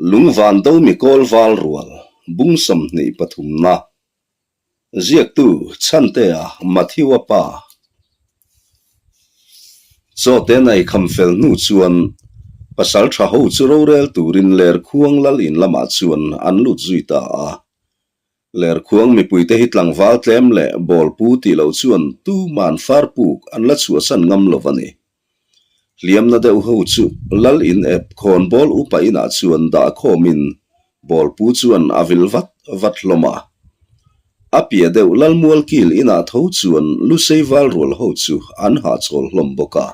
Lungvan do mi kawl val rual bung 23 na. Ziaktu Chhantea Matthew-a pa. Chaw te nei kham fel hnu chuan pasal tha ho chu rorel turin Lerkhuang lal in lamah chuan an lut zui ta a. Lerkhuang mipuite hi tlangval tlem leh bawlpu tih loh chuan tuman farpuk an la chhuahsan ngam lo a ni. Hliamna deuh ho chu lal in ep khawnbawl upa inah chuan dah khawmin bawlpu chuan a vil vat vat hlawm a. A piah deuh lal mualkil inah tho chuan lusei val rual ho chu an hahchawl hlawm bawk a.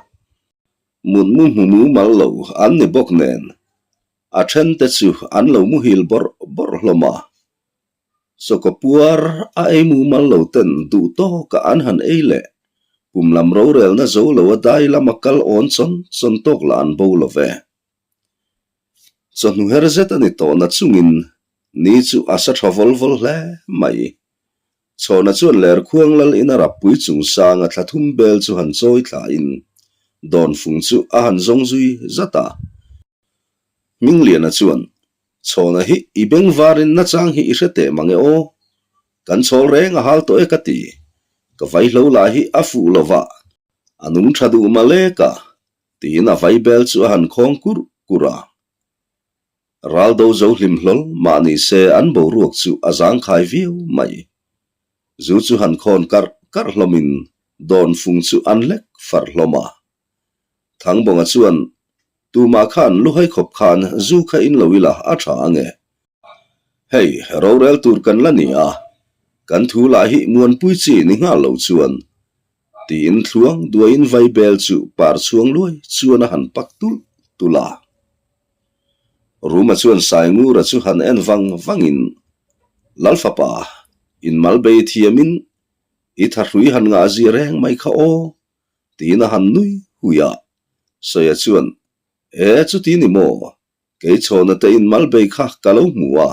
Mutmu hmu mumal lo an ni bawk nen a then te chu an lo muhil bawrh bawrh hlawm a. Chawkaw puar a ei mumal lo ten duh tawkah an han ei leh kum lam rorelna zo lo a dai lama kal awn chawn chawn tawk lah an bo lo ve. Chawhnu her zet a ni tawh na chungin ni chu a sa tha vawl vawl hle mai. Chhawna chuan Lerkhuang lal in a rappui chung sanga thla thum bel chu han chawi thlain dawnfung chu a han zawng zui zat a. Hmingliana chuan Chhawna hi i beng varin nachang hi i hre teh mang e aw. Kan chhawl reng a hal tawh e ka ti. Ka vaihlo lah hi a fuh lo va, a nung tha duh malek a, tiin a vaibel chu a han khawng kurh kurh a. Ral do zo hlim hlawl mah ni se an boruak chu a zangkhai viau mai. Zu chu han khawn karh karh hlawmin dawnfung chu an hlek farh hlawm a. Thangbawnga chuan, Tumah khan luhai khawp khan zu kha in lo ila a tha ange. Hei, rorel tur kan la ni a, kan thu lah hi muanpui chi ni nghal lo chuan, tiin thluang duaiin vaibel chu par chhuang luai chuan a han pak tulh tulh a. Ruma chuan Saingura chu han en vang vangin, Lalfapa, in malbei thiamin i thahrui han ngah zia reng mai kha aw, Tiin a han nui hui a. Sawia chuan, E, chuti ni maw? Kei chhawna te in malbei kha ka lo hmu a.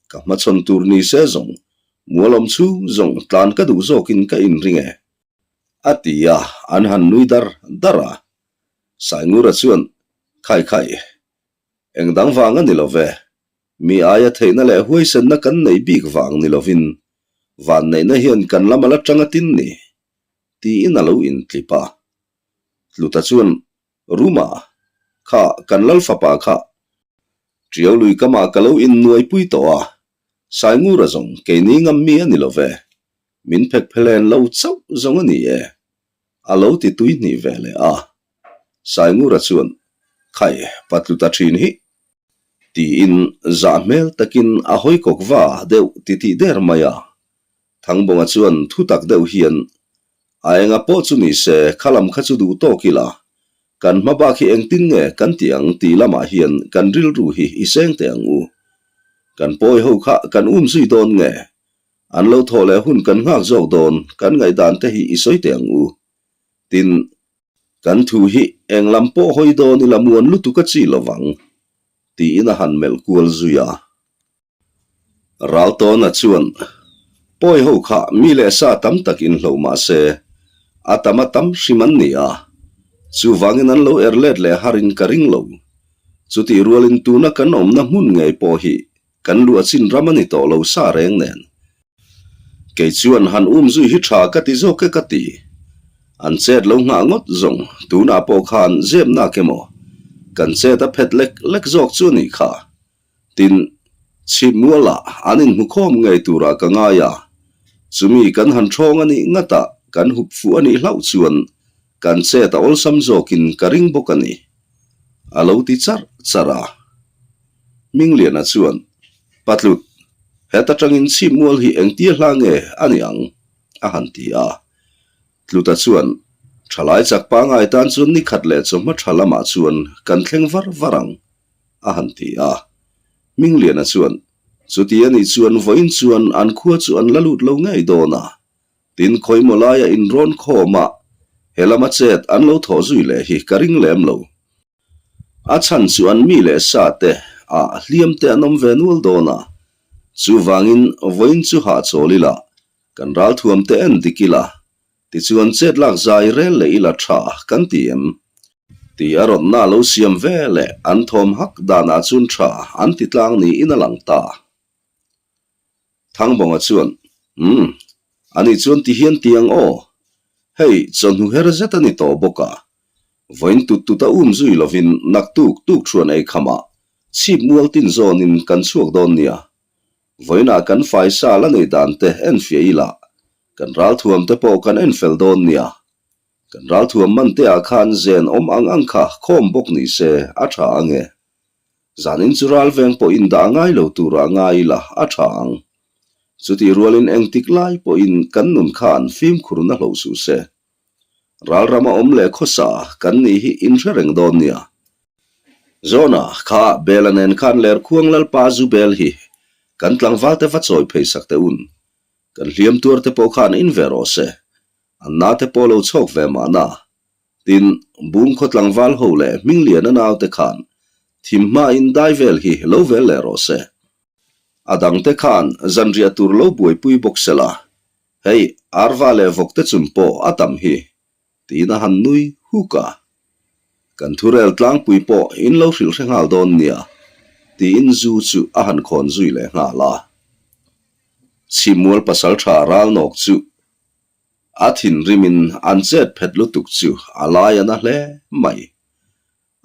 Ka hmachhawn tur ni se zawng, mualawm chhung zawng tlan ka duh zawkin ka inring e. A ti a, an han nui dar dar a. Saingura chuan, Khai khai, eng dang vang a ni lo ve. Mi aia theihna leh huaisenna kan nei bik vang ni lovin, vanneihna hian kan lam a la tang a tin ni. Tiin a lo intlip a. Tluta chuan, Ruma, kha kan lal fapa kha Tiau lui kamah ka lo innuaipui tawh a, Saingura zawng keini ngam mi a ni lo ve, min phek phelen lo chauh zawng a ni e, a lo ti tui hnih ve leh a. Saingura chuan, Khai, pa tluta thin hi, tiin zah hmel takin a hawi kawk va deuh titih der mai a. Thangbawnga chuan thu tak deuh hian, A enga pawh chu ni se, kha lam kha chu duh tawk ila, kan hma bak hi engtin nge kan ti ang tih lamah hian kan rilru hi i seng teh ang u. Kan pawi ho kha kan um zui dawn nge? An lo thawh leh hun kan nghak zawk dawn, kan ngaihdan te hi i sawi teh ang u. Tin, kan thu hi eng lam pawh hawi dawn ila muan lutuk a chi lovang, tiin a han melh kual zui a. Raltawna chuan, Pawi ho kha mi leh sa tam tak inhloh mah se, a tam a tam hrim an ni a, chuvangin an lo er let leh harin ka ring lo. Chutih rualin tuna kan awmna hmun ngei pawh hi kan luah chin ram a ni tawh lo sa reng nen. Kei chuan han um zui hi tha ka ti zawk e ka ti. An chet lo nghah ngawt zawng tunah pawh khan zep nak emaw kan chet a phet lek lek zawk chu a nih kha. Tin, chhip mualah an inhmukhawm ngei turah ka ngai a, chumi kan han ṭhawng a nih ngatah kan hup fuh a nih hlauh chuan kan chet a awlsam zawkin ka ring bawk a ni, a lo ti charh charh a. Hmingliana chuan, Patlut, heta ṭangin chhip mual hi engtia hla nge a ni ang? a han ti a. Tluta chuan, Ṭhalai chak pangai tan chuan ni khat leh chawhma ṭha lamah chuan kan thleng var var ang, a han ti a. Hmingliana chuan, Chuti a nih chuan vawiin chuan an khua chu an la lut lo ngei dawn a, tin khawimaw laia inrawn khawm a, he lama chet an lo thawh zui leh hi ka ring lem lo. A chhan chu an mi leh sa te ah hliam te an awm ve nual dawn a, chuvangin vawiin chu hahchawl ila, kan ralthuam te en dik ila, tichuan chet lak zai rel leh ila tha kan ti em? Ti a rawnna lo siam ve leh an thawm hak danah chuan tha an ti tlang niin a lang ta. Thangbawnga chuan, Umm, ani chuan ti hian ti ang aw. Hei, chawhnu her zet a ni tawh bawk a. Vawiin tut tut a um zui lovin naktuk tuk thuan ei khamah chhip mual tin zawnin kan chhuak dawn nia. Vawiinah kan faisa la nei dan te enfiah ila, kan ralthuam te pawh kan enfel dawn nia. Kan ralthuam man te ah khan zen awm ang ang kha khawm bawk ni se a tha ang e. Zanin chu ral veng pawhin dah ngai lo turah ngai ila a tha ang. Chutih rualin engtik lai pawhin kan nun khan fimkhurna hloh suh se. Ral rama awm leh khawsa kan nih hi inhre reng dawn nia. Zawna kha Bela nen khan Lerkhuang Lalpa zu bel hi kan tlangval te va chawi phei sak teh un. Kan hliam tuar te pawh khan in ve rawh se. An na te pawh lo chhawk ve mahna. Tin, Bungkhaw tlangval ho leh Hmingliana naute khan thim hmain dai vel hi lo vel leh rawh se. A dangte khan zanriah tur lo buaipui bawk se la, hei arva leh vawkte chun pawh a tam hi, tiin a han nui huk a. Kan thurel tlangpui pawh in lo hrilh hre nghal dawn nia, tiin zu chu a han khawn zui leh nghal a. Chhimmual pasaltha ralnawk chu A thinrimin an chet phet lutuk chu a lai a na hle mai.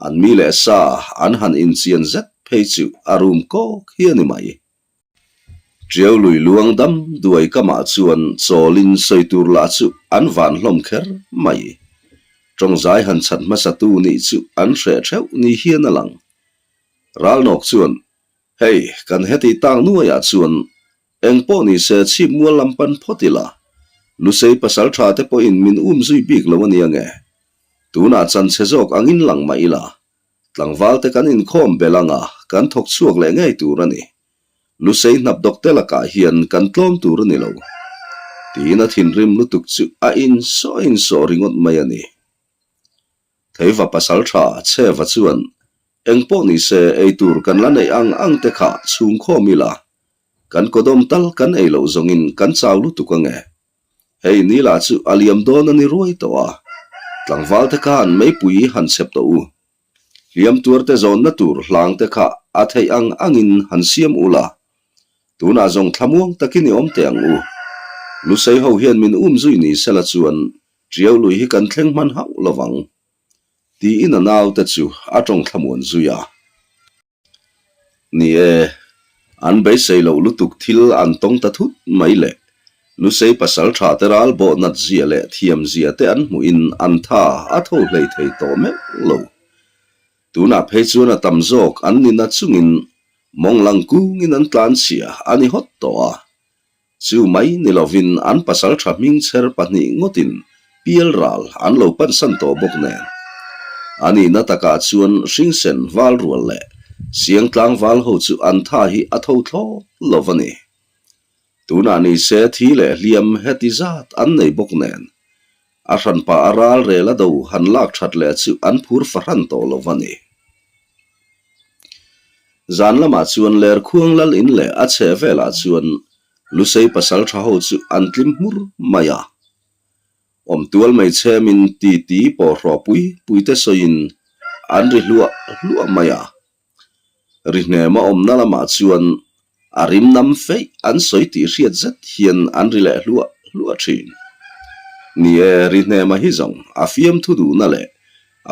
An mi leh sa an han inchian zet phei chu a rum kawk hi a ni mai. Tiau lui luang dam duai kamah chuan chawlin sawi tur lah chu an van hlawm kher mai. Tawngzai han chhat hmasatu nih chu an hreh theuh ni hian a lang. Ralnawk chuan, Hei, kan heti tak nuaiah chuan Eng pawh ni se chhip mual lam pan phawt ila, Lusei pasal tha te pawhin min um zui bik lo a nia nge? Tunah chan chhe zawk angin lang mah ila, tlangval te kan inkhawm bel anga kan thawk chhuak leh ngei tur a ni. Lusei hnap dawk te lakah hian kan tlawm tur a ni lo. Tiin a thinrim lutuk chu a insawh insawh ringawt mai a ni. Theiva pasal tha Chheva chuan eng pawh ni se ei tur kan la neih ang ang te kha chhungkhawm ila, Kan kawdawm tal kan ei loh zawngin kan chau lutuk ange. Hei ni lah chu a liam dawn a ni ruai tawh a, tlangval te khan meipui han chhep tawh u. Hliam tuar te zawnna tur hlang te kha a theih ang angin han siam u la. Tunah zawng thlamuang takin i awm teh ang u. Lusei ho hian min um zui ni sela chuan Tiau lui hi kan thleng hman hauh lovang. Tiin a naute chu a tawng thlamuan zui a. Ni e, an beisei loh lutuk thil an tawng ta thut mai le. Lusei pasal tha te ral bawh nat zia leh thiam zia te an hmuhin an tha a tho hlei thei tawh meuh lo. Tunah phei chuan a tam zawk an ni na chungin mawng lang kungin an tlan chhia a ni hawt tawh a. Chu mai ni lovin an pasal tha hming chher pahnih ngawtin pial ral an lo pansan tawh bawk nen. A nihna takah chuan hringsen val rual leh siang tlangval ho chu an tha hi a tho thlawt lo a ni. Tunah ni se thi leh hliam heti zat an nei bawk nen. A hranpa a ral rel a do han lak that leh chu an phur fahran tawh lo a ni. Zan lamah chuan Lerkhuang lal in leh a chheh velah chuan Lusei pasal tha ho chu an tlim hmur mai a. Awmtual mai chhemin titi pawh hrawh pui pui te sawiin an ri hluah hluah mai a. Ri hnema awmna lamah chuan a rim nam feih an sawi tih hriat zet hian an ri leh hluah hluah thin. Ni e, ri hnema hi zawng a fiamthu duhna leh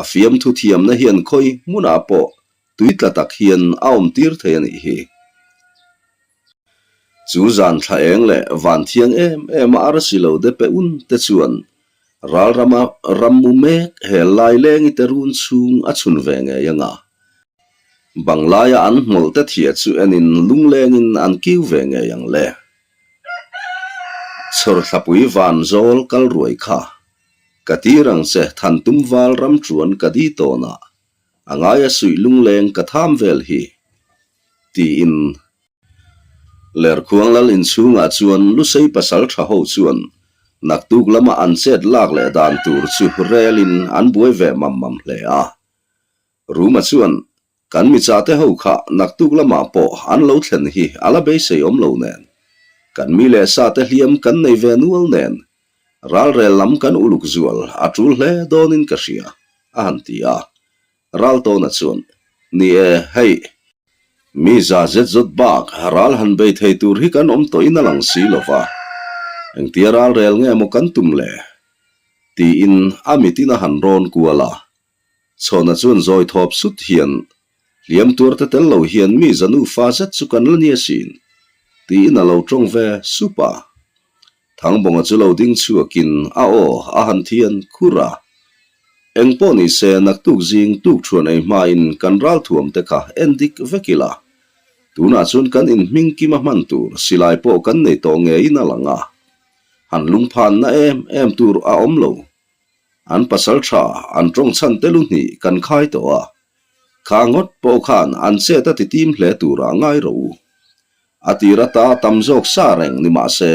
a fiamthu thiamna hian khawi hmunah pawh tui tla tak hian a awm tir thei a nih hi. Chu zan thla eng leh van thiang em em a arsi lo de pe un te chuan ral rama ram mu mek hel lai lengi te run chhung a chhun ve ngei anga. Bang laia an hmawlh te thia chu enin lunglengin an kiu ve ngei ang le. Chhawrthlapui van zawl kal ruai kha ka tir ang che thantum val ram chuan ka di tawnah a ngaia suih lungleng ka tham vel hi tiin Lerkhuang lal inchhungah chuan Lusei pasal tha ho chuan naktuk lama an chet lak leh dan tur chu relin an buai ve mam mam hle a. Ruma chuan kan micha te ho kha naktuk lamah pawh an lo thlen hi a la beisei awm lo nen, kan mi leh sa te hliam kan nei ve nual nen, ralrel lam kan uluk zual a tul hle dawnin ka hria, a han ti a. Raltawna chuan, Ni e, hei, mi za zet zawt bak ral han bei thei tur hi kan awm tawhin a lang si lo va, engtia ral rel nge maw kan tum le? tiin a mitin a han rawn kual a. Chhawna chuan zawi thawp sut hian, Hliam tuar te tel lo hian mi za nufa zet chu kan la ni asin, tiin a lo tawng ve sup a. Thangbawnga chu lo ding chhuakin a aw a han thian khur a. Eng pawh ni se naktuk zing tuk thuan ei hmain kan ralthuam te kha en dik vek ila. Tunah chuan kan inhming kim a hman tur silai pawh kan nei tawh ngeiin a lang a. Han lungphanna em em tur a awm lo. An pasal tha an tawng chhan te lu hnih kan khai tawh a. Kha ngawt pawh khan an chet a ti tim hle turah ngai rawh u. A tir ata tam zawk sa reng ni mah se,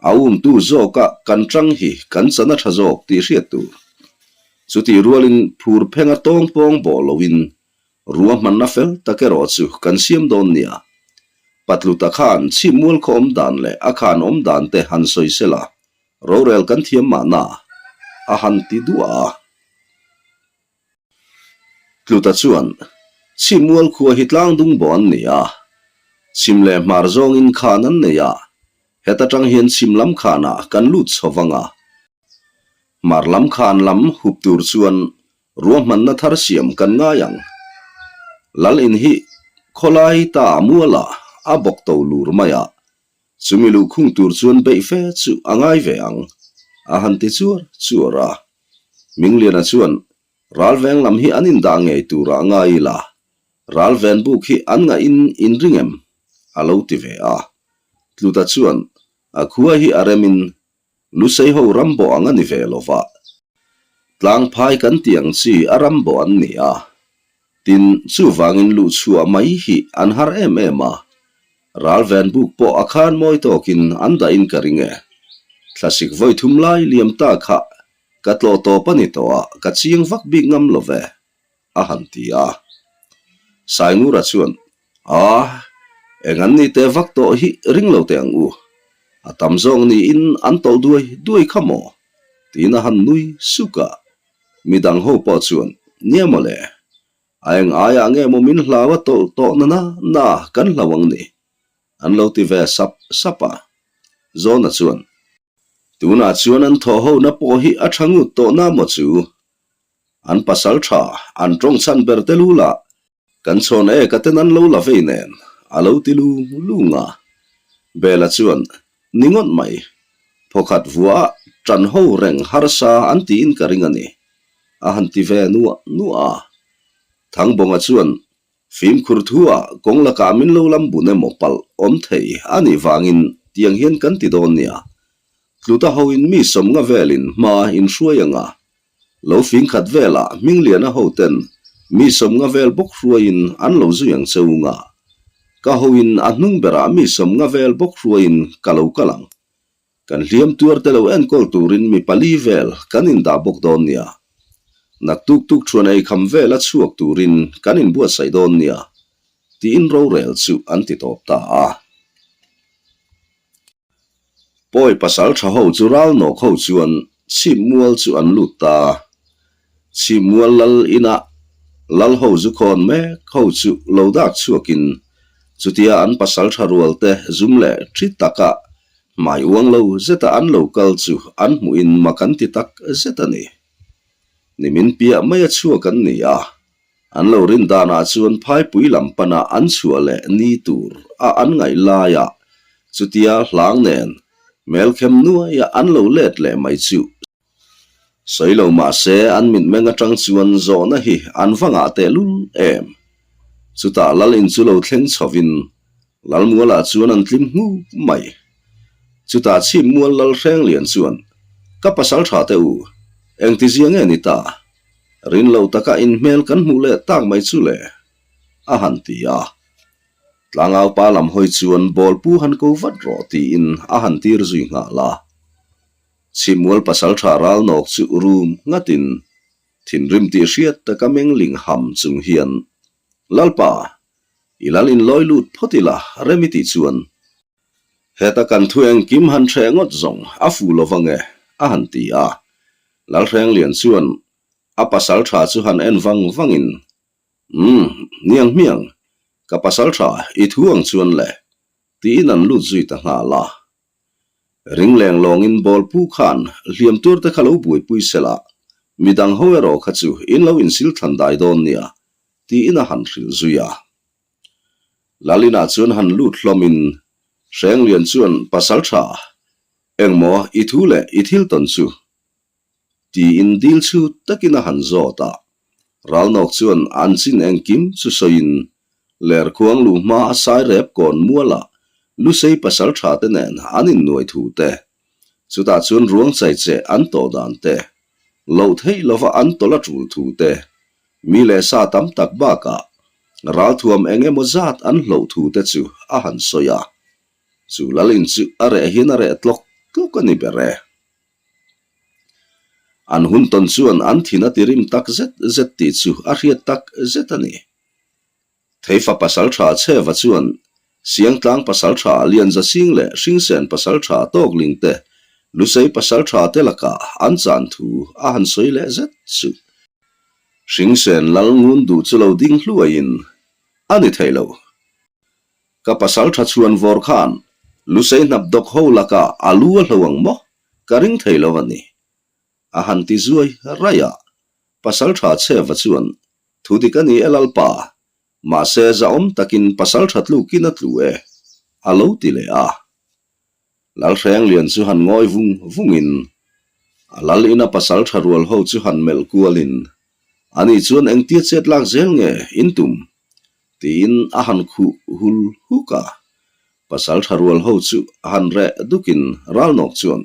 a umtu zawka kan tang hi kan chan a tha zawk tih hriat tur. Chutih rualin phur phenga tawng pawng bawh loin ruahmanna fel tak erawh chu kan siam dawn nia. Patluta khan chhimmual khaw awm dan leh a khan awm dan te han sawi sela, rorel kan thiam mahna a han ti duah a. Tluta chuan, Chhimmual khua hi tlang dung bawh an ni a, chhim leh hmar zawngin khan an nei a, heta tang hian chhim lam khanah kan lut chho vang a, hmar lam khan lam hup tur chuan ruahmanna thar siam kan ngai ang. Lal in hi khawlai ta mualah a bawk to lur mai a, chumi luhkhung tur chuan beih fe chu a ngai ve ang, a han ti chuar chuar a. Mingliana chuan Ralveng lam hi an indah ngei turah ngai ila, Ralven buk hi an ngaih in inring em? a lo ti ve a. Tluta chuan a khua hi a remin Lusei ho ram bawh ang a ni ve lo va, tlangphai kan tih ang chi a ram bawh an ni a. Tin, chuvangin luhchhuah mai hi an har em em a, Ralven buk pawh a khan mawi tawkin an dahin ka ring e. Thlasik vawi thum lai liam ta kha Ka tlawh tawp a ni tawh a, ka chiang vak bik ngam lo ve, a han ti a. Saingura chuan, A, eng an ni teh vak tawh hi ring lo teh ang u. A tam zawng niin an tawlh duai duai kha maw? tiin a han nui suk a. Midang ho pawh chuan, Nia maw le, a eng aiah nge maw min hlau a tawlh tawh na na na kan hlau ang ni, an lo ti ve sap sap a. Zawna chuan, Tunah chuan an thawh hona pawh hi a tha ngut tawh na maw chu? An pasal tha, an tawng chhan ber te lu lah kan chhawn e ka ten an lo la vei nen, a lo ti lung lung a. Bela chuan, Ni ngawt mai, phawkhat vuah ah tan ho reng harsa an tiin ka ring a ni, a han ti ve nuah nuah a. Thangbawnga chuan, Fimkhur thu-ah kawng lakah min lo lam bun emaw palh awm thei a nih vangin tiang hian kan ti dawn nia. Tluta hoin mi sawmnga velin hma in hruai anga lo fingkhat velah Hmingliana hoten mi sawmnga vel bawk hruaiin an lo zui ang che unga. Ka hoin a hnung berah mi sawmnga vel bawk hruaiin ka lo kal ang. Kan hliam tuar te lo enkawl turin mi pali vel kan indah bawk dawn nia. Naktuk tuk thuan ei kham vel a chhuak turin kan inbuatsaih dawn nia, tiin rorel chu an ti tawp ta a. Pawi pasal tha ho chu ral nawk ho chuan chhip mual chu an lut ta. Chhip mual lal inah lal ho zu khawn mek ho chu lo dak chhuakin chutia an pasal tha rual te zum leh thi taka Hmai uang lo zeta an lo kal chu an hmuhin mak an ti tak zet a ni. Nimin piah mai a chhuak an ni a, an lo rin danah chuan phaipui lam pana an chhuah leh ni tur a an ngaih laiah chutia hlang nen hmelkhem nuaia an lo let leh mai chu Sawi lo mah se an mitmeng atang chuan zawhna hi an va ngah tehlul em. Chutah lal in chu lo thleng chhovin Lalmualah chuan an tlim hmup mai. Chutah Chhimmual Lal Hrenglian chuan, Ka pasal tha teh u, engtizia nge ni ta? Rin loh taka inhmel kan hmuh leh tak mai chu le, a han ti a. Tlangaupa lam hawi chuan bawlpu han ko vat rawh tiin a han tir zui nghal a. Chhimmual pasal tha ral nawk chu rum ngatin thinrim tih hriat taka meng ling ham chung hian, Lalpa, i lal inlawi lut phawt ila rem i tih chuan heta kan thu engkim han hreh ngawt zawng a fuh lo vang e, a han ti a. Lalhrenglian chuan. A pasalṭha chu han en vang vangin, Umm, niang hmiang, ka pasalṭha i thu ang chuan le, tiin an lut zui ta nghal a. Ring leng lawngin ball pu khan hliam tur te kha lo buaipui sela, midang ho erawh kha chu in lo insil thlan dai dawn nia, tiin a han hrilh zui a. Lalina chuan han lut hlawmin Hrenglian chuan Pasalṭha, engmaw i thu leh i thil tawn chu? Tiin dil chhut takin a han zawt a. Ralnawk chuan an chin engkim chu sawiin Lerkhuang luh hma a sai rep kawn mualah Lusei pasalṭha te nen an innuai thu te, chutah chuan ruang chaicheh an tawh dan te, loh theih lova an tawlh a tul thu te, Mi leh sa tam tak bakah ralthuam eng emaw zat an hloh thu te chu a han sawi a, chu lalin chu a reh hian a reh tlawk tlawk a ni ber e. An hun tawn chuan an thin a tirim tak zet zet tih chu a hriat tak zet a ni. Theifa pasaltha Chheva chuan Siangtlang pasaltha Lianzasing leh Hringsen pasaltha Tawkling te Lusei pasaltha te lakah an chan thu a han sawi leh zet chu. Hringsen lal ngun duh chu lo ding hluaiin a ni thei lo. Ka pasaltha chhuan vawr khan Lusei hnap dawk ho lakah a lu a hlo ang maw? Ka ring thei lo a ni. A han ti zuai raih a, pasaltha Chheva chuan Thu dik a ni e Lalpa, mahse zahawm takin pasal tha tlukin a tlu e, a lo ti leh a. Lalhrenglian chu han ngawi vung vungin, a lal ina pasal tha rual ho chu han melh kualin, Ani chuan engtia chet lak zel nge in tum? tiin a han khuh hul huk a. Pasal tha rual ho chu a han reh dukin Ralnawk chuan,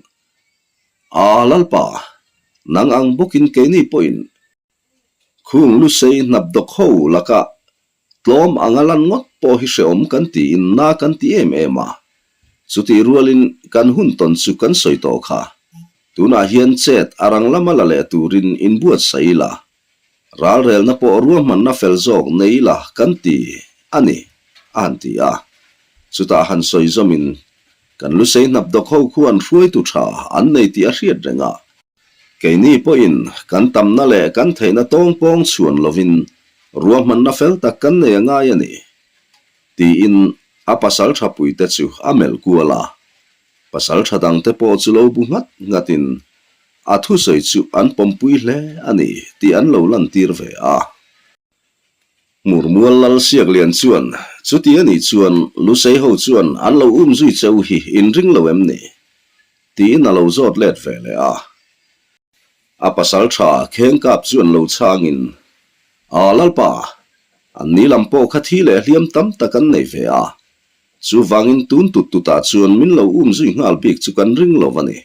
A Lalpa, nang ang bawkin keini pawhin Khung lusei hnap dawk ho lakah tlawm anga lan ngawt pawh hi hrehawm kan tiin na kan ti em em a. Chutih rualin kan hun tawn chu kan sawi tawh kha. Tunah hian chet a rang lama la leh turin inbuatsaih ila, ralrelna pawh ruahmanna fel zawk nei ila kan ti a ni, a han ti a. Chutah han sawi zawmin kan lusei hnap dawk ho khuan hruaitu tha an nei tih a hriat reng a. Keini pawhin kan tamna leh kan theihna tawng pawng chhuan lovin ruahmanna fel tak kan nei a ngai a ni, tiin a pasal tha puite chu a melh kual a. Pasal tha dangte pawh chu lo bu nghat nghatin a thusawi chu an pawmpui hle a ni tih an lo lantir ve a. Hmurmual lal Siaklian chuan, Chuti a nih chuan Lusei ho chuan an lo um zui cheu hi in ring lo em ni? tiin a lo zawt let ve leh a. A pasal tha Khengkap chuan lo chhangin, A Lalpa, an ni lam pawh kha thi leh hliam tam tak an nei ve a, chuvangin tun tut tutah chuan min lo um zui nghal bik chu kan ring lo a ni.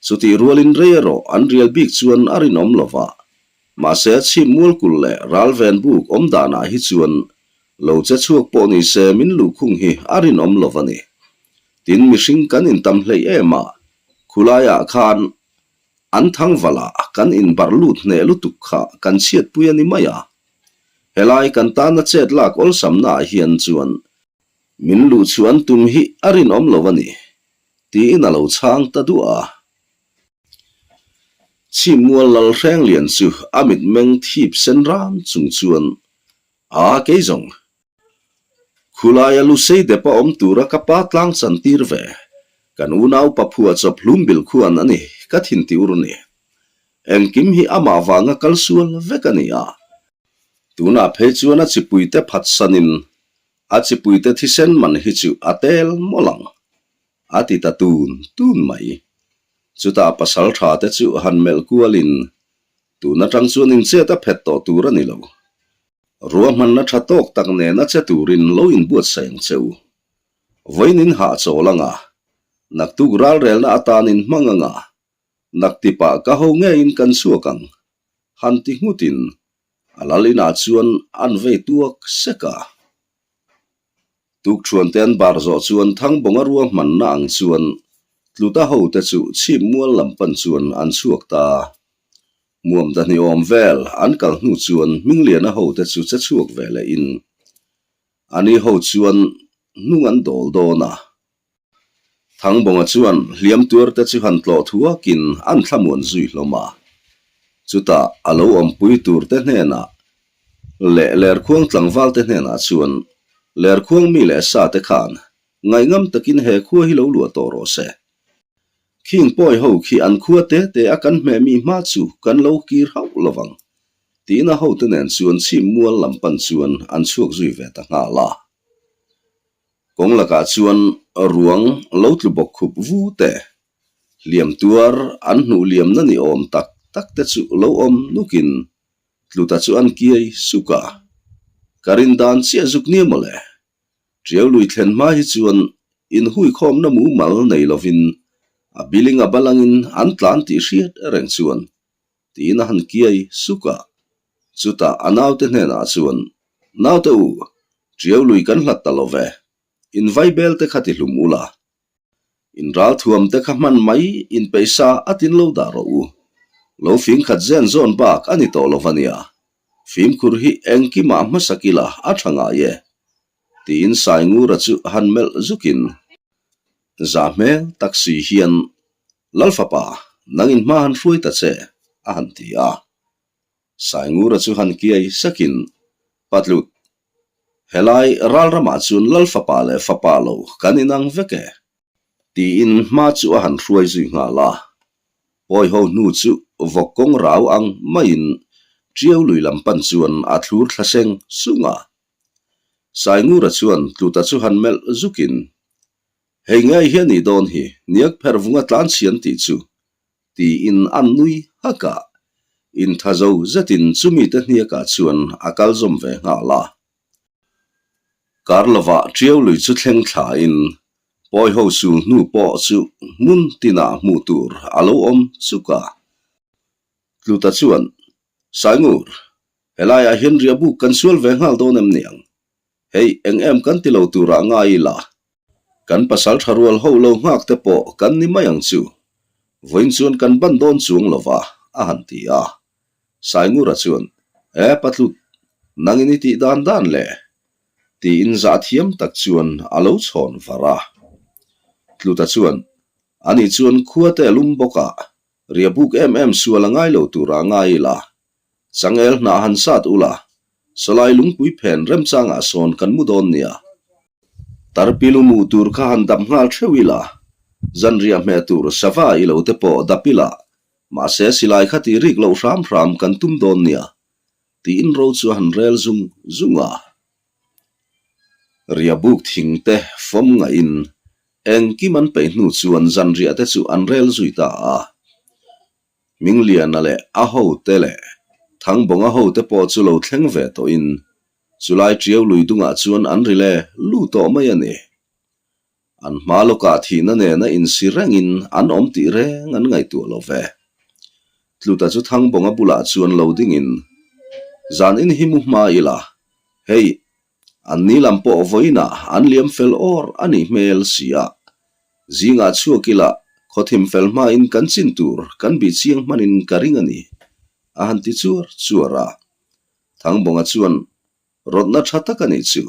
Chutih rualin rei erawh an rial bik chuan a rinawm lo va, Mahse, chhip mualkul leh ralven buk awm danah hi chuan lo che chhuak pawh ni se min luhkhung hi a rinawm lo a ni. Tin, mihring kan intam hleih em a, khulaiah khan an thangvalah kan inbarh lut hneh lutuk kha kan chhiatpui a ni mai a. Helai kan tana chet lak awlsamnaah hian chuan min luhchhuah an tum hi a rinawm lo a ni, tiin a lo chhang ta duah a. Chhimmual lal Hrenglian chu a mitmeng thip sen ran chung chuan a kei zawng. Khulaia Lusei depa awm tura ka pa tlang chan tir ve, kan unau pa phua chawp hlum bil khuan a ni ka thin ti ur ni. Engkim hi amah vanga kal sual vek a ni a. Tunah phei chuan a chipuite phatsanin a chipuite thisen man hi chu a tel mawlh ang. A ti ta tun tun mai. Chutah pasal tha te chu han melh kualin, Tun atang chuan inchet a phet tawh tur a ni lo. Ruahmanna tha tawk tak nen a che turin lo inbuatsaih ang che u. Vawiin in hahchawl anga, naktuk ralrelna atan in hmang anga, naktipah ka ho ngeiin kan chhuak ang, han ti nghutin a lal inah chuan an vei tuak sek a. Tukṭhuante an bar zawh chuan Thangbawnga ruahmanna ang chuan Tluta hote chu chhip mual lam pan chuan an chhuak ta. Muam dahnih awm vel an kal hnu chuan Hmingliana hote chu che chhuak ve leh in ani ho chuan hnung an dawl dawn a. Thangbawnga chuan hliam tuarte chu han tlawh thuakin an thlamuan zui hlawm a. Chutah a lo awmpui turte hnenah leh Lerkhuang tlangvalte hnenah chuan Lerkhuang mi leh sa te khan ngaihngam takin he khua hi lo luah tawh rawh se. Khing pawi ho khi an khua te te a kan hmeh mi hma chu kan lo kir hauh lo vang tiin a hote nen chuan chhim mual lam pan chuan an chhuak zui ve ta nghal a. Kawng lakah chuan ruang lo tlu bawk khup vu te, hliam tuar an hnuh liamna ni awm tak tak te chu lo awm nukin tluta chu an kiai suk a. Ka rin dan chiah zuk nia mawle. Tiau lui thlen hma hi chuan inhuikhawmna mumal nei lovin a biling a balangin an tlan tih hriat reng chuan tiin a han kiai suk a. Chutah a naute hnenah chuan, Naute u, Tiau lui kan hlat ta lo ve, in vaibel te kha ti hlum ula, in ralthuam te kha hman mai in peisa a tin lo dah rawh u. Lo fing khat zen zawn bak a ni tawh lo va nia, fimkhur hi engkimah hmasak ila a tha ngai e, tiin Saingura chu han melh zukin zah hmel tak si hian, Lalfapa, nangin hma han hruai ta che, a han ti a. Saingura chu han kiai sakin, Patlut, helai ral ramah chuan Lalfapa leh fapa lo kan inang vek e, tiin hma chu a han hruai zui nghal a. Pawiho hnu chu vawk kawng rau ang maiin Tiau lui lam pan chuan a thlur thla seng sung a. Saingura chuan Tluta chu han melh zukin, Hei ngei hi a nih dawn hi, niak pher vunga tlanchhian tih chu, tiin a nui hak a, inthazo zetin chumite hniakah chuan a kal zawm ve nghal a. Kar lovah Tiau lui chu thleng thlain Pawiho sul hnu pawh chu hmun tinah hmuh tur a lo awm chuk a. Tluta chuan, Saingur, helaiah hian riahbuk kan sual ve nghal dawn em niang? Hei, eng em kan ti lo turah ngai ila, kan pasal tha rual ho lo nghak te pawh kan ni mai ang chu. Vawiin chuan kan ban dawn chuang lo va, a han ti a. Saingura chuan, E Patlut, nangin i tih dan dan le? tiin zah thiam tak chuan a lo chhawn var a. Tluta chuan, Ani chuan khua te a lum bawk a, riahbuk em em sual a ngai lo turah ngai ila, Changel hnah han sat ula, sawlai lungpui phen remchangah sawn kan mu dawn nia. Tarpilu mu tur kha han dap nghal theuh ila, zanriah hmeh tur sava i lo te pawh dap ila, mahse silai kha tih rik loh hram hram kan tum dawn nia, tiin ro chu a han rel zung zung a. Riabuk thing te fawm ngaihin engkim an peih hnu chuan zanriah te chu an rel zui ta a. Hmingliana leh a hote leh Thangbawnga hote pawh chu lo thleng ve tawhin chulai Tiau lui dungah chuan an ri le lu tawh mai a ni. An hma lawkah thihna nena insi rengin an awm tih reng an ngaihtuah lo ve. Tluta chu Thangbawnga bulah chuan lo dingin, Zan in hi mu hma ila, hei, an ni lam pawh vawiinah an liam fel awr a nih hmel si a, Zingah chhuak ila khawthim fel hmain kan chin tur kan bih chiang hmanin ka ring a ni, a han ti chuar chuar a. Thangbawnga chuan rawtna tha tak a nih chu.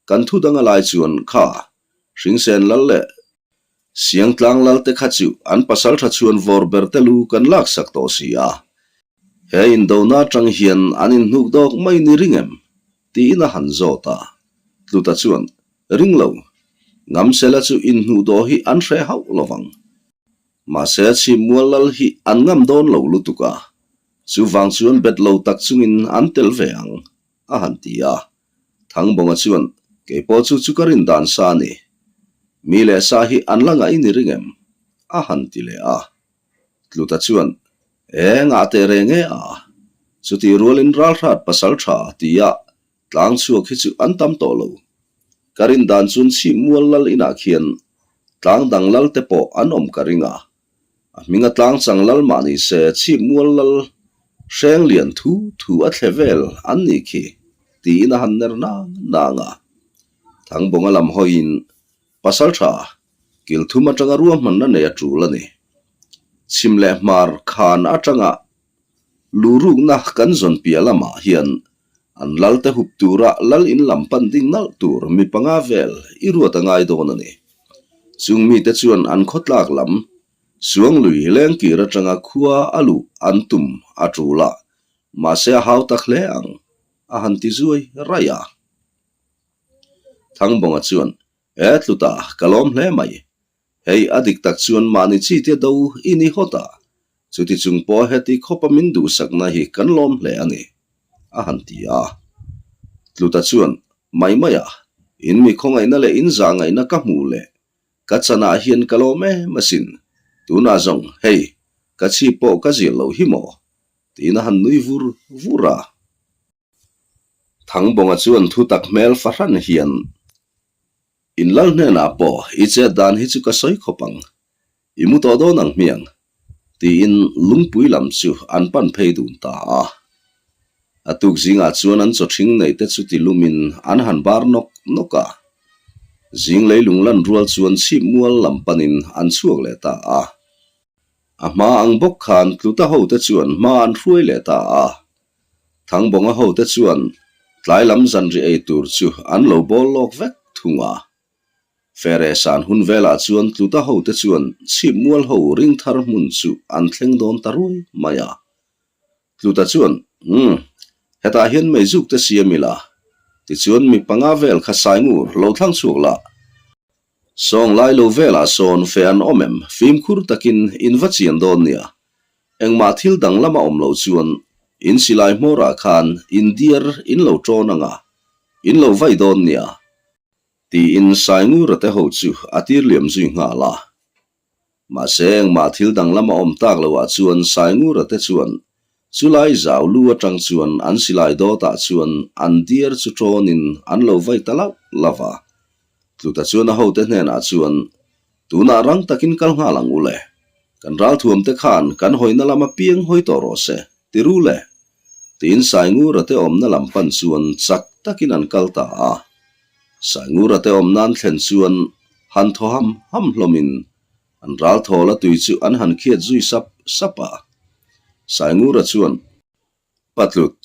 Kan thu dang a lai chuan kha Hringsen lal leh Siangtlang lal te kha chu an pasal tha chhuan vawr ber te lu kan laksak tawh si a. He indona atang hian an inhnuk dawk mai ni ring em? tiin a han zawt a. Tluta chuan, Ring lo, Ngamsela chu inhnuh dawh hi an hre hauh lo vang. Mahse Chhimmual lal hi an ngam dawn lo lutuk a, chuvang chuan bet lo tak chungin an tel ve ang, a han ti a. Thangbawnga chuan, Kei pawh chu chu ka rin dan sa a ni. Mi leh sa hi an la ngaih ni ring em? a han ti leh a. Tluta chuan, E, ngah teh reng e a. Chutih rualin ralhrat pasal tha tia tlang chhuak hi chu an tam tawh lo. Ka rin dan chuan chhip mual lal inah khian tlang dang lal te pawh an awm ka ring a. A hminga tlang chang lal mah ni se chhip mual lal hreng lian thu thu a thle vel an nih khi tiin a han ner nang nang a. Thangbawnga lam hawiin pasal tha Kil thum atanga ruahmanna nei a tul a ni. Chhim leh hmar khan atanga lurukna kan zawn piah lamah hian an lalte hup tura lal in lam pan ding nalh tur mi panga vel i ruat a ngai dawn a ni. Chung mite chuan an khawtlak lam. Suanglui lengkir atanga khua a luh an tum a tul a, mahse a hau tak hle ang, a han ti zuai raih a. Thangbawnga chuan, He tluta ka lawm hle mai. Hei a dik tak chuan mahni chi te do i ni hawt a, chuti chung pawh heti khawpa min duhsakna hi kan lawm hle a ni, a han ti a. Tluta chuan, Mai mai a, in mi khawngaihna leh in zahngaihna ka hmuh leh ka chanah hian ka lawm em asin, tunah zawng hei ka chhip pawh ka zir loh hi maw? tiin a han nui vur vur a. Thangbawnga chuan thutak hmel fahran hian, In lal hnenah pawh i chet dan hi chu ka sawi khawp ang, i mu tawh dawn ang hmiang, tiin lungpui lam chu an pan phei dun ta a. A tuk zingah chuan an chawthing neih te chu ti lumin an han bar nawk nawk a. Zing leilung lan rual chuan chhip mual lam panin an chhuak leh ta a. A hma ang bawk khan tluta hote chuan hma an hruai leh ta a. Thangbawnga hote chuan tlai lam zanri ei tur chu an lo bawl lawk vek thung a. Fere san hun velah chuan tluta hote chuan chhip mual ho ring thar hmun chu an thleng dawn ta ruai mai a. Tluta chuan, Umm, hetah hian meizuk te siam ila, tichuan mi panga vel kha Saingur lo thlang chhuak la. Sawng lai lo velah sawn fe an awm em? Fimkhur takin in va chian dawn nia. Engmah thil dang lama awm loh chuan in silai hmawrah khan in diar in lo ṭawn ang a, in lo vai dawn nia, tiin Saingura te ho chu a tir liam zui nghal a. Mahse engmah thil dang lama awm tak loah chuan Saingura te chuan chulai zau lu atang chuan an silai dawtah chuan an diar chu ṭawnin an lo vai ta lauh lauh a. Tluta chuan a hote hnenah chuan, Tunah rang takin kal nghal ang u le. Kan ralthuam te khan kan hawina lama piang hawi tawh rawh se, ti ru le. Tiin Saingura te awmna lam pan chuan chak takin an kal ta a. Saingura te awmna an thlen chuan han thaw ham ham hlawmin an ralthawl a tui chu an han khiat zui sap sap a. Saingura chuan. Patlut,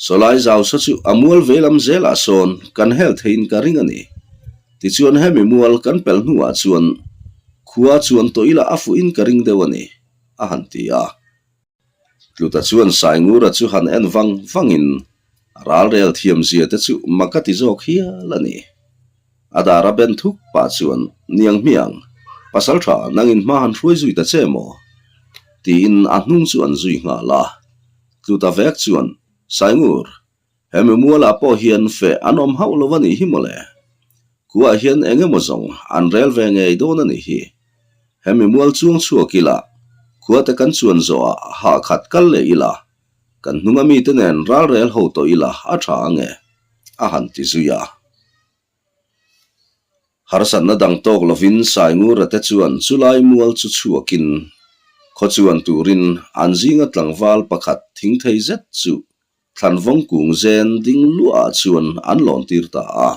Sawlai zau saw chu a mual vei lam zelah sawn kan hel theiin ka ring a ni. Tichuan hemi mual kan pelh hnuah chuan khua chuan tawh ila a fuhin ka ring deuh a ni, a han ti a. Tluta chuan Saingura chu han en vang vangin a ralrel thiamzia te chu mak a ti zawk hial a ni. A dar a ben thuk pah chuan, Niang hmiang, pasal tha nangin hma han hruai zui ta che maw? Tiin a hnung chu an zui nghal a. Tluta vek chuan, Saingur, he mi mualah pawh hian feh an awm hauh lo a nih hi mawle. Kuah hian eng emaw zawng an rel ve ngei dawn a nih hi. He mi mual chuang chhuak ila, khuate kan chuan zawhah hah khat kal leh ila, kan hnunga mite nen ral rel ho tawh ila a tha ang e, a han ti zui a. Harsatna dang tawk lovin Saingura te chuan chulai mual chu chhuakin khaw chuan turin an zinga tlangval pakhat thing thei zet chu thlanvawng kung zen ding luahah chuan an lawn tir ta a.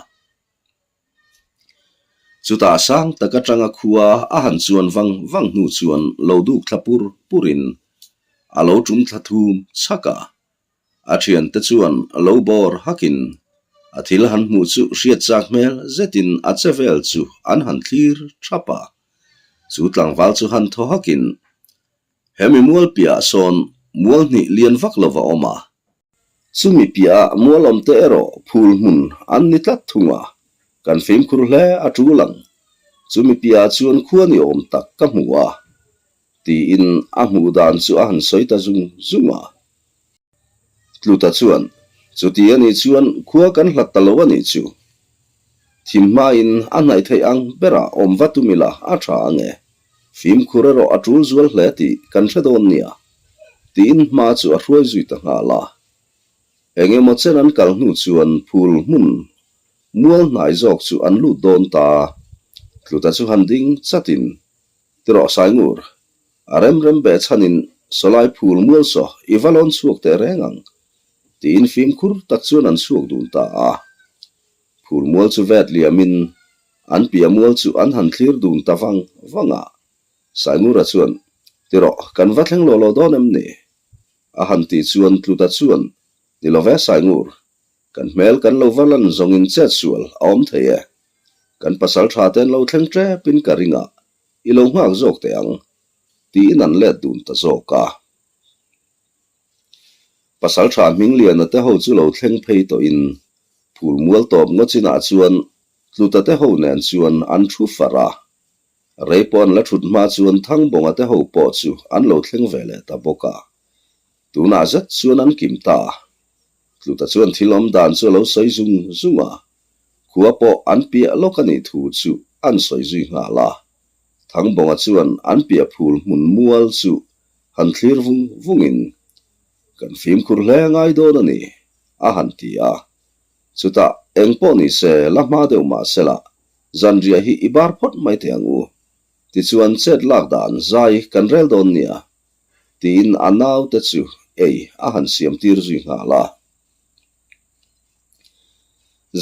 Chutah sang tak atanga khua a han chuan vang vang hnu chuan lo duk thla pur purin a lo tum thla thum chhak a. A thiante chuan lo bawr hakin a thil han hmuh chu hriat chak hmel zetin a che vel chu an han thlir thap a. Chu tlangval chu han thaw hakin, Hemi mual piahah sawn mual hnih lian vak lo va awm a. Chumi piahah mual awmte erawh phul hmun an ni tlat thung a, kan fimkhur hle a tul ang. Chumi piahah chuan khua ni awm tak ka hmu a, tiin a hmuh dan chu a han sawi ta zung zung a. Tluta chuan, Chuti a nih chuan khua kan hlat ta lo a nih chu. Thim hmain a hnaih theih ang berah awm va tum ila a tha ang e. Fimkhur erawh a tul zual hle tih kan hre dawn nia, tiin hma chu a hruai zui ta nghal a. Eng emaw chen an kal hnu chuan phul hmun mual hnai zawk chu an lut dawn ta. Tluta chu han ding chatin, Tirawh Saingur, a rem rem beh chhanin sawlai phul mual saw i va lawn chhuak teh reng ang, tiin fimkhur tak chuan an chhuak dun ta a. Phul mual chu vet liamin an piah mual chu an han thlir dun ta vang vang a. Saingura chuan, Tirawh, kan va thleng lawh lawh dawn em ni? A han tih chuan Tluta chuan, Ni lo ve Saingur, kan hmel kan lo va lan zawngin chet sual a awm thei e. Kan pasal tha te an lo thleng tepin ka ring a, i lo nghak zawk teh ang. Tiin an let dun ta zawk a. Pasalṭha Hmingliana te ho chu lo thleng phei tawhin phul mual tawp ngaw chinah chuan Tluta te ho nen chuan an thu far a. Rei pawh an la thut hma chuan Thangbawnga te ho pawh chu an lo thleng ve leh ta bawk a. Tunah zet chuan an kim ta. Tluta chuan thil awm dan chu a lo sawi zung zung a, khua pawh an piah lawk a nih thu chu an sawi zui nghal a. Thangbawnga chuan an piah phul hmun mual chu han thlir vung vungin, Kan fimkhur hle ngai dawn a ni, a han ti a. Chutah, eng pawh ni se, la hma deuh mah sela, zanriah hi i bar phawt mai teh ang u. Tichuan chet lak dan zai kan rel dawn nia, tiin a naute chu ei a han siam tir zui nghal a.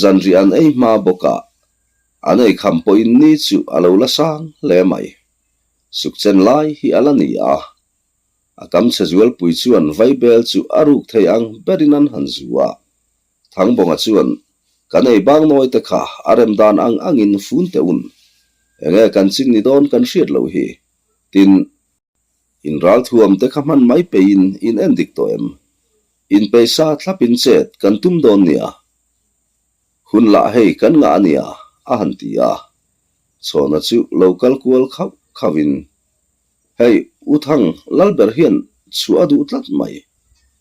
Zanriah an ei hma bawkah an ei kham pawhin ni chu a lo la sang hle mai. Sukchen lai hi a la ni a. A kam chhe zualpui chuan vaibel chu a ruk thei ang berin an han zu a. Thangbawnga chuan, Kan ei bang nawi te kha a rem dan ang angin fun teh un. Enge kan chin ni dawn kan hriat loh hi. Tin, in ralthuam te kha hman mai peiin in en dik tawh em? Inpeisa thlapin chet kan tum dawn nia. Hun lah hei kan ngah a nia, a han ti a. Chhawna chu lo kal kual khauh khauhin, Hei, U Thang, Lalber hian chhuah a duh tlat mai,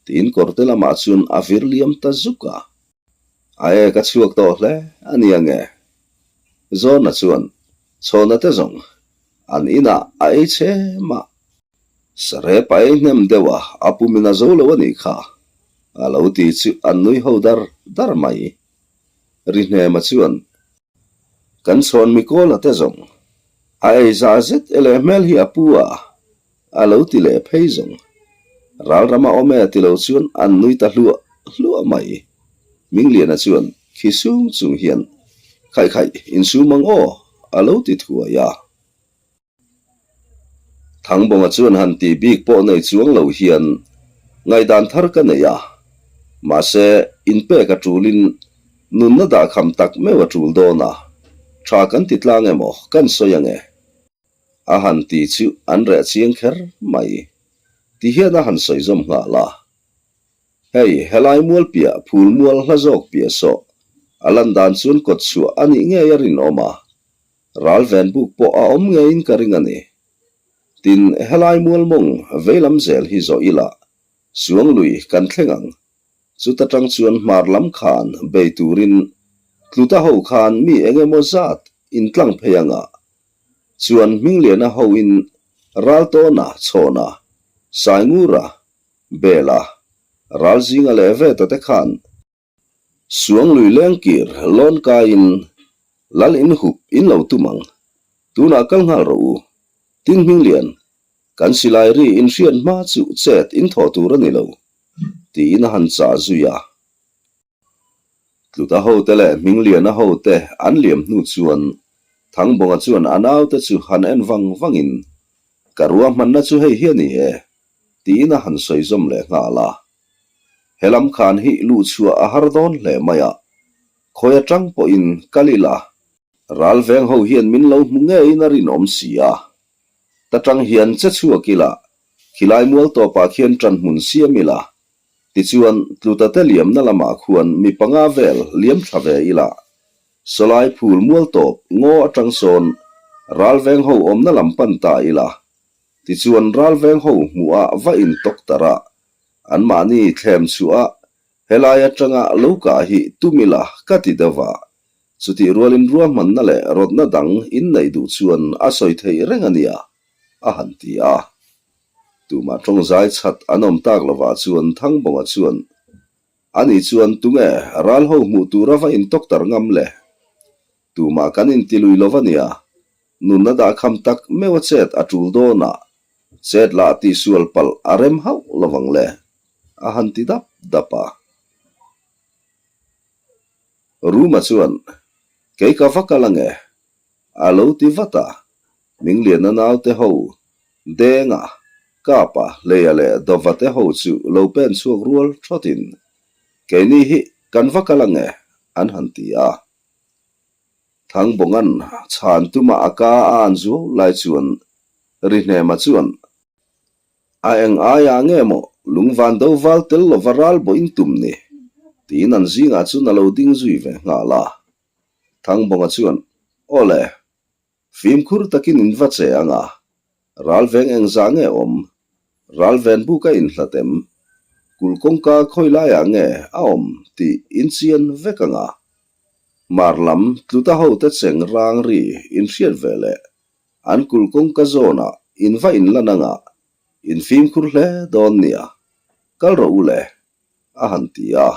tiin kawrte lamah chuan a vir liam ta zuk a. A e, ka chhuak tawh hle a nia nge? Zawna chuan, Chhawna te zawng, an inah a ei che mah. Sarep a ei hnem deuh a, a pumin a zo lo a nih kha, a lo ti chu an nui ho dar dar mai. Rihnema chuan, Kan chhawn Mikawla te zawng, a ei za zet e leh hmel hi a pu a, a lo ti leh phei zawng. Ralram a awm e ti lo chuan an nui ta hluah hluah mai. Mingliana chuan khi sung chung hian, Khaih khaih, insum ang aw, a lo ti thuai a. Thangbawnga chuan han tih bik pawh nei chuang lo hian ngaihdan thar ka nei a, mahse inpek a tulin nunna dahkham tak meuh a tul dawn a, tha kan ti tlang emaw kan sawi ange? A han ti chu an reh chiang kher mai. Ti hian a han sawi zawm nghal a. Hei, helai mual piah phul mual hla zawk piah sawh a lan dan chuan kawt chhuah a nih ngei a rinawm a, Ral ven buk pawh a awm ngeiin ka ring a ni. Tin, helai mualmawng veilam zel hi zawh ila, Suanglui kan thleng ang. Chuta tang chuan hmar lam khan bei turin Tluta ho khan mi eng emaw zat intlang phei anga chuan Hmingliana hoin Raltawna, Chhawna, Saingura, Bela, Ralzinga leh Veta te khan Suanglui lengkir lawn kaiin Lal in hup in lo tum ang. Tunah kal nghal rawh u. Tin Hminglian, kan silai ri in hriat hma chu chet in thawh tur a ni lo, tiin a han chah zui a. Tluta hote leh Hmingliana hote an liam hnu chuan Thangbawnga chuan a naute chu han en vang vangin, Ka ruahmanna chu hei hi a ni e, tiin a han sawi zawm leh nghal a. He lam khan hi luhchhuah a har dawn hle mai a, khawi atang pawhin kal ila, ral veng ho hian min lo hmu ngeiin a rinawm si a. Ta tang hian che chhuak ila, khilai mual tawpah khian tan hmun siam ila, tichuan tluta te liamna lamah khuan mi panga vel liam thla ve ila, sawlai phul mual tawp ngaw atang sawn ral veng ho awmna lam pan ta ila, tichuan ral veng ho hmuhah va intawk tarh a, Anmahni thlem chhuah a, helai atanga lo kah hi tum ila ka ti deuh a. Chutih rualin ruahmanna leh rawtna dang inneih duh chuan a sawi theih reng a nia, a han ti a. Tumah tawngzai chhat an awm tak lovah chuan Thangbawnga chuan, Ani chuan tunge ral ho hmuh tura va intawktar ngam le? Tumah kan intilui lo va nia, nunna dahkham tak meuh a chet a tul dawn a, Chet lah tihsual palh a rem hauh lo vang le, a han ti dap dap a. Ruma chuan, Kei ka va kal ange, a lo ti vat a. Mingliana naute ho, Denga, Kapa, Hleia leh Dova te ho chu lo pen chhuak rual thawtin, Keini hi kan va kal ange, an han ti a. Thangbawnga'n chhan tuma a ka a an zuau lai chuan Rihnema chuan. A eng aiah nge maw lungvan do val tel lova ral bawh in tum ni? tiin an zingah chuan a lo ding zui ve nghal a. Thangbawnga chuan, Aw le, fimkhur takin in va che ang a, ral veng engzah nge awm? Ral ven buk a inhlat em? Kulh kawngka khawi laiah nge a awm tih in chian vek ang a. Hmar lam tluta hote cheng rang ri in hriat ve leh An kulh kawngka zawnah in va inlan anga in fimkhur hle dawn nia, kal rawh u le, a han ti a.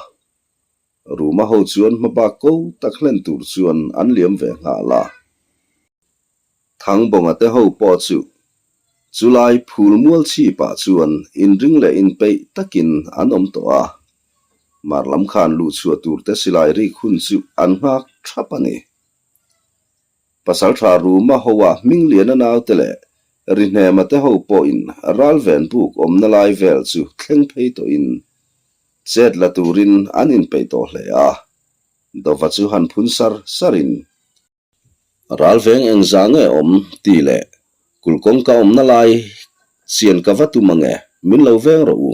Ruma ho chuan hmabak ko tak hlen tur chuan an liam ve nghal a. Thangbawnga te ho pawh chu chulai phul mual chhipah chuan inring leh inpeih takin an awm tawh a. Mar lam khan luhchhuah turte silai rik hun chu an nghak thap a ni. Pasalṭha Ruma hoa Hmingliana naute leh Rihnema te ho pawhin ralven buk awmna lai vel chu thleng phei tawhin chet la turin an inpeih tawh hle a, Dova chu han phun sar sarin, Ralveng engzah nge awm tih leh kulh kawngka awmna lai chian ka va tum ange, min lo veng rawh u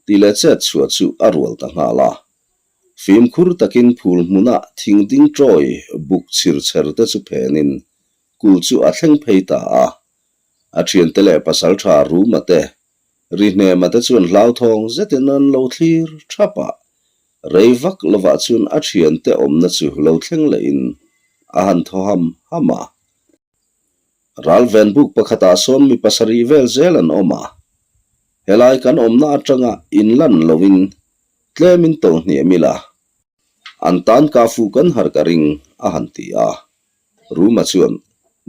tih leh chet chhuah chu a rual ta nghal a. Fimkhur takin phul hmuna thing ding ṭawi buk chhir chher te chu phenin kulh chu a thleng phei ta a. A ṭhiante leh pasalṭha Ruma te, Rihnema te chuan hlauthawng zetin an lo thlir ṭhap a. Rei vak lovah chuan a ṭhiante awmna chu lo thleng lehin a han thaw ham ham a. Ralven buk pakhatah sawn mi pasarih vel zel an awm a. Helai kan awmna aṭanga inlan loin Tlemin tawlh hniam ila, an tan ka fu kan har ka ring, a han ti a. Ruma chuan,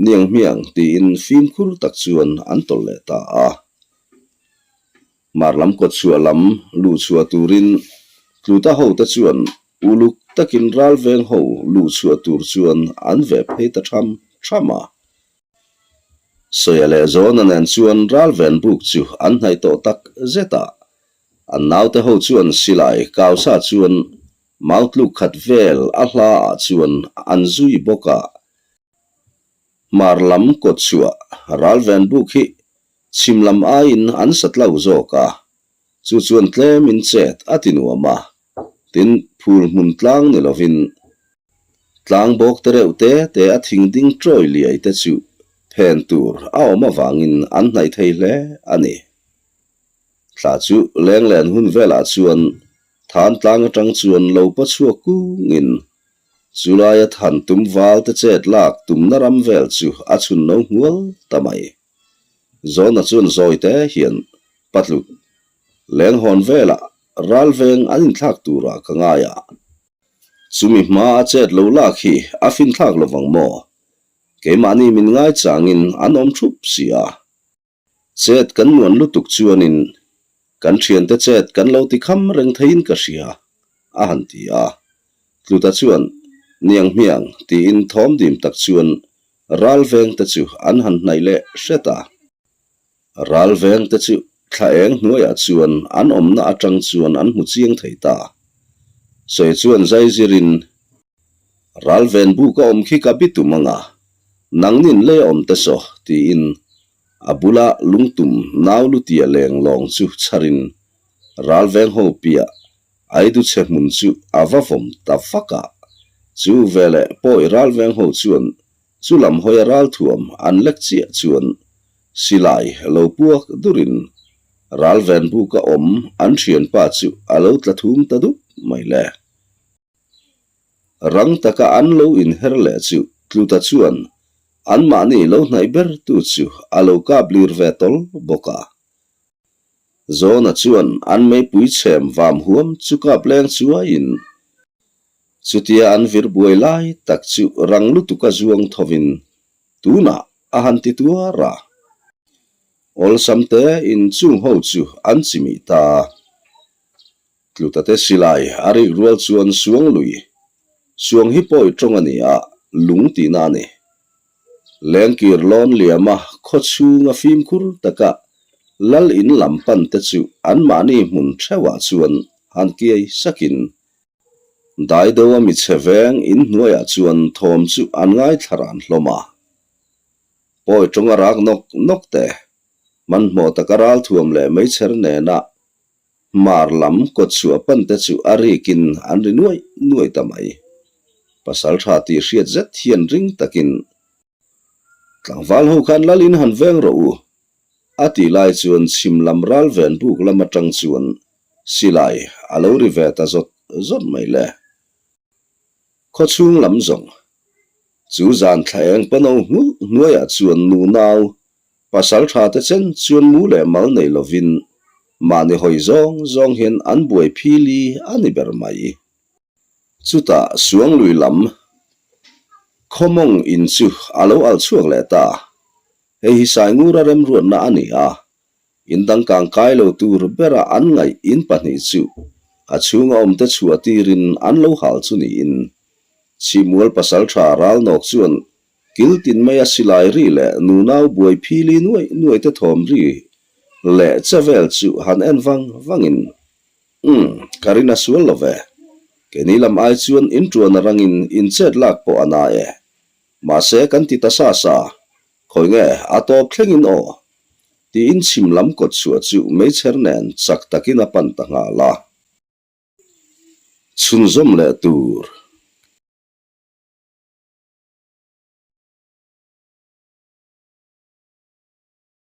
Niang hmiang, tiin fimkhur tak chuan an tawlh leh ta a. Hmar lam kawtchhuah lam luhchhuah turin Tluta hote chuan uluk takin ralveng ho luhchhuah tur chuan an veh phei ta tham tham a. Sawia leh Zawna nen chuan ralven buk chu an hnaih tawh tak zet a. An naute ho chuan silai kausa chuan mau tluk khat vel a hla ah chuan an zui bawk a. Hmar lam kawtchhuah ralven buk hi chhim lam aiin an sa tlo zawk a, chu chuan tlemin chet a ti nuam a, tin phul hmun tlang ni lovin tlang bawk te reuh te te a thing ding ṭawi liai te chu phen tur a awm avangin an hnaih thei hle a ni. Thla chu lenglen hun velah chuan than tlang atang chuan lo pa chhuak kungin chulaia than tum val te chet lak tumna ram vel chu a chhun no hmual ta mai. Zawna chuan zawi te hian patlut leng hawn velah ral veng an inthlak turah ka ngai a, chumi hma a chet lo lak hi a finthlak lovang maw? Keimahni min ngai changin an awm thup si a. Chet kan nuan lutuk chuanin kan thiante chet kan lo ti kham reng theiin ka hria, a han ti a. Tluta chuan, Niang hmiang, tiin thawm dim tak chuan ral vengte chu an han hnaih leh hret a. Ral vengte chu thla eng hnuaiah chuan an awmna atang chuan an hmu chiang thei ta. Sawi chuan zai zirin, Ral ven buk a awm khi ka bi tum anga, nangnin lei a awm te saw, tiin a bula lungtum nau lutia leng lawng chu chharin ral veng ho piah Aidu chhe hmun chu a va vawm ta vak a. Chu veleh pawi ral veng ho chuan chu lam hawia ralthuam an lek chiah chuan silai lo puak durin ral ven buka awm an thianpa chu a lo tla thum ta dup mai le. Rang taka an lo inher leh chu Tluta chuan anmahni lo hnaih bertu chu a lo kap lir ve tawl bawk a. Zawna chuan an meipui chhem vam huam chu kap leng chuaiin chutia an vir buai lai tak chu rang lutuka zuang thovin tunah a han ti tuar a. Awlsam te in chung ho chu an chimih ta. Tlutate silai a rik rual chuan suang lui, suang hi pawi tawng a ni a, lung tihna a ni. Lengkir lawn liama khaw chhunga fimkhur taka lal in lam pan te chu anmahni hmun theuhah chuan han kiai sakin dai deuha mi chhe veng in hnuaiah chuan thawm chu an ngaithla ran hlawm a. Pawi tawnga rak nawk nawk te. Hmanhmawh taka ralthuam leh meichher nena hmar lam kawtchhuah pan te chu a rikin an ri nuai nuai ta mai. Pasaltha tih hriat zet hian ring takin Tlangval ho khan lalin han veng rawh u, a tih lai chuan chhim lam ral ven buk lam atang chuan silai a lo ri ve ta zawt zawt mai le. Khawchhung lam zawng chu zan thla eng pano nghulh hnuaiah chuan nunau pasal tha te chen chuan mu leh mal nei lovin mahni hawi zawng zawng hian an buai phili a ni ber mai. Chutah Suanglui lam khawmawng in chu a lo al chhuak leh ta. Hei hi Saingura remruatna a ni a, in dangkang kai lo tur bera an ngaih in pahnih chu a chhunga awmte chhuah tirin an lo hal chu niin Chhimmual pasaltha Ralnawk chuan kil tin maia silai ri leh nunau buai phili nuai nuai te thawm ri leh che vel chu han en vang vangin Umm, ka rin a sual lo ve. Keini lam ai chuan in tuan a rangin in chet lak pawh a na e. Mahse kan ti ta sa sa, khawi nge a tawp thlengin aw? Tiin chhim lam kawt chhuah chu meichher nen chak takin a pan ta nghal a. Chhunzawm leh tur.